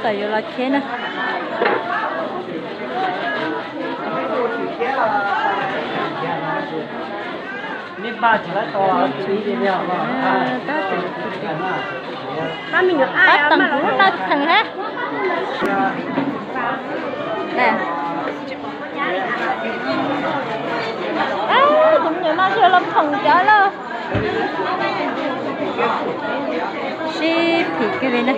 Yuav los cheb na. Tab tom lub no theem hab. Tus me nyuam no yog los phoom cov lawm. Sib phim kiag li na.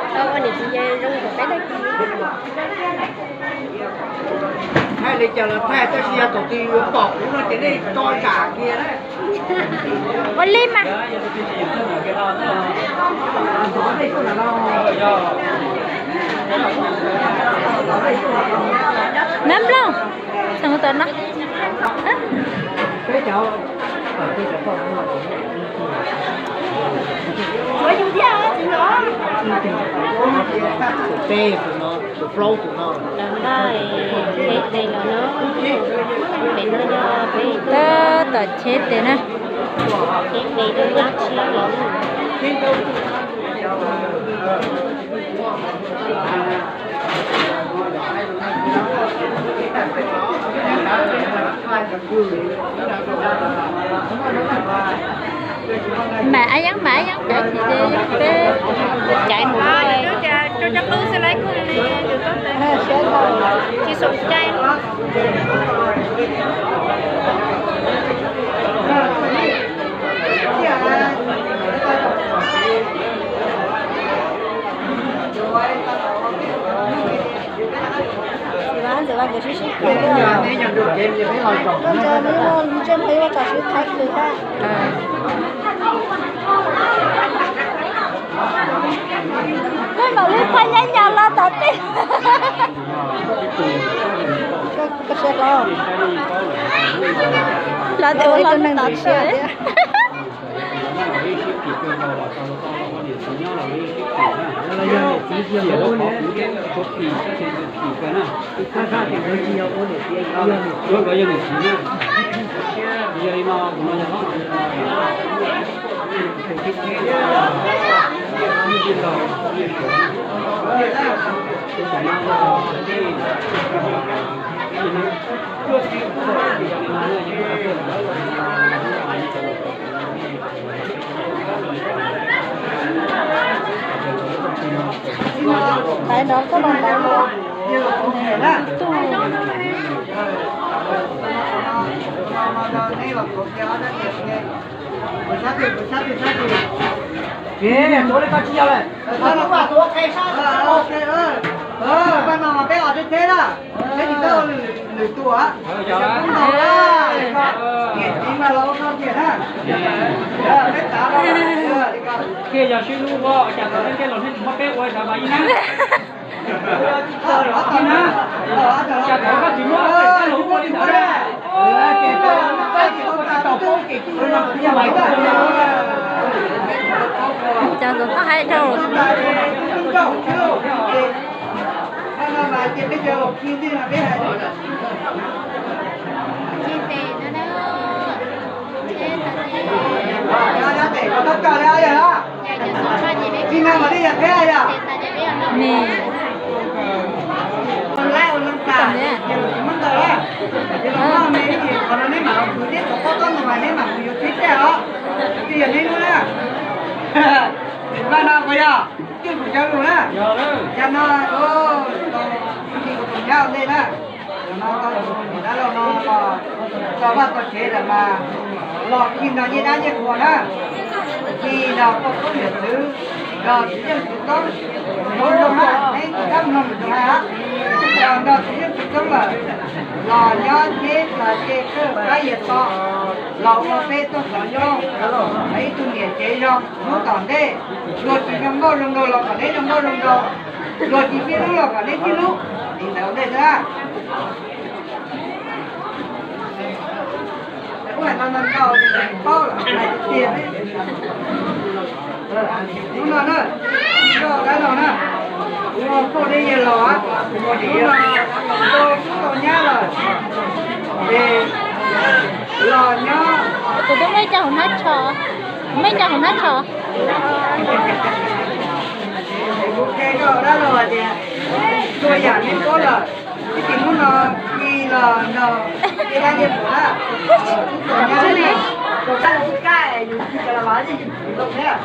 Tias ua niam txiv zoo rau peb tag kis. Thaij li cas los thaij, tab sis yog thaum twg yuav pom kuv no ces nej tso zam kiag na. Ua li mas. Nab nplooj, txheem tom no. Tus peb tus no, tus plaub tus no. Tab tom cheb tes na. Mam ab yeeb, mam ab yeeb, caiv ces peb caiv mus. Tsis xoom cai. Ntxawm nkawd sib sib kis, ntsej muag ib ua tsam sib thaiv kis thiab. Koj mam li phaj nyab nyas los tom tej. Los tes ua ib tug neeg ntxim siab thiab. Tais no koj los ntawd. Ces tuav li koj tsis yog lawm, tuav li koj tsis yog lawm. Paj no mas peb os teb teb na, peb tsis tau lwm tus. Kiag yog sib hlub ua cas thaum nej los nej tsis muab peb ua li ntawd mas ib nab. Cas thaum koj tsis muab peb los ua li ntawd. Cas thaum koj hais rau. Vaj no puas yog? Cwj kuv cov lus na. Cas no, kuv tus nyab ua ntej na. Tam no tau tus niam dab laug no los txog vaj txog tsev lawm mas los khi nrog nyiaj dab nyiaj qhua na. Khi nrog poj koob yawm txwv, nrog txiv yeej txiv txoob, zoo zoo na, neb tsis txhob mloog lwm tus hais, nrog txiv yeej txiv txoob lawm los nyob neb txhais tes kawg qab yias to los ua peb tuaj xov nyob. Ib tug niam tsev zoo hnub tom ntej, luag tsis zoo nkauj zoo nraug los kom neb zoo nkauj zoo nraug, luag tsis sib hlub los kom neb sib hlub. Li ntawd ua ntej xwb na. Ub, hais no ntau ntau paub lawm hais tiag tiag. Hnub no na, koj dab laug na, kuv ua poj dej yawg laus, hnub no tau tub tau nyab lawm, ces Los nyob. Kuv twb muaj ib co hauv hnab tsho. Muaj ib co hauv hnab tsho. Kuv qhia koj dab laug hais tias txhua yam neb paub lawm, ib txhis hnub no ci los nrog tej dab ntiag tub tuaj nyob, tuaj kaj lub kab es yus tsis los los yus tsis tau thiab.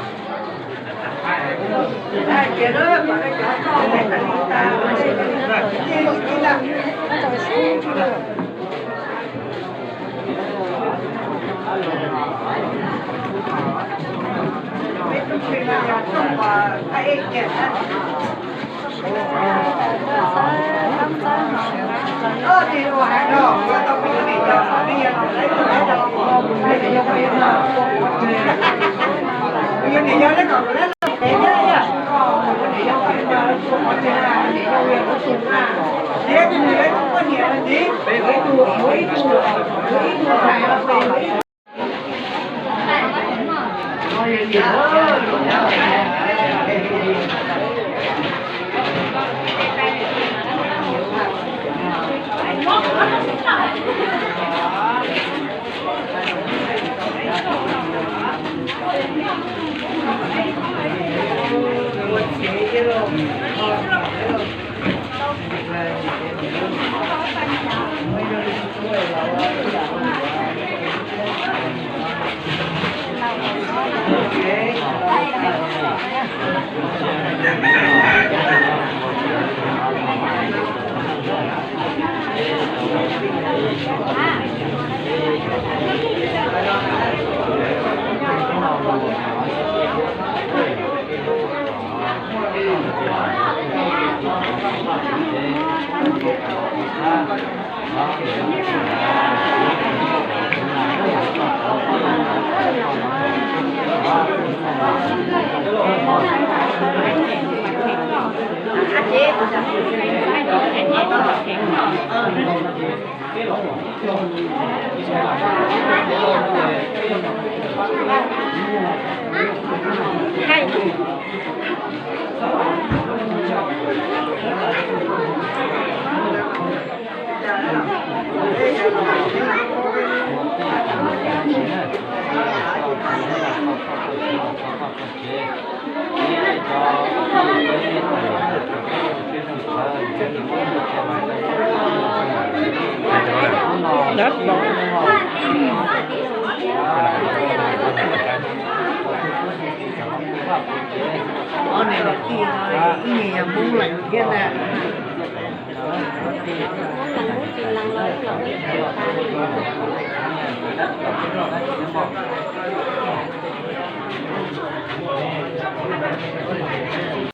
Ob niag niam tij no ib niag yog Hmoob leej thiab ntag.